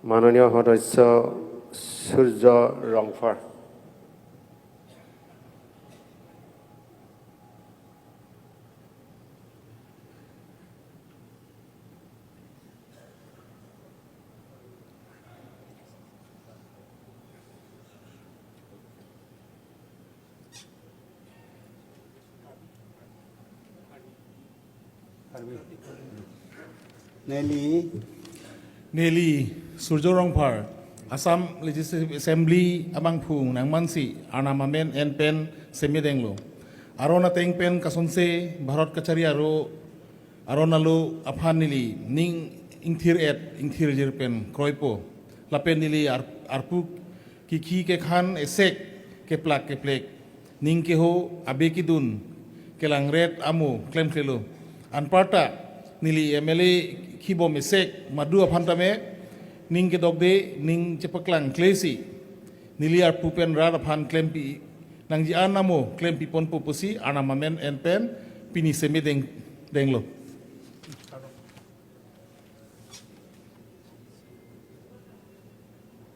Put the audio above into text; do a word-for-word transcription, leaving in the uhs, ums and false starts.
মাননীয় সদস্য সূৰ্য Rongphar. Neli, neli Surjo Rongphar, Assam Legislative Assembly abangphu nangmansi Arnam amen en pen semedenglo. Aron ateng pen kasonse Bharat kachari aro aron alo aphan neli ning ingthir-et ingthirjir pen kroipo. Lapen neli ar-, arpu kikhi kekhan esek keplak keplek, ning keho abe kedun kelangret amo klemklelo. Anparta neli M L A khibom esek madu aphan tame ning kedokde ning chepaklang klesi neli arpu pen rat aphan klempi nangji-an amo klempi ponpo pusi Arnam amen en pen pini semedeng denglo.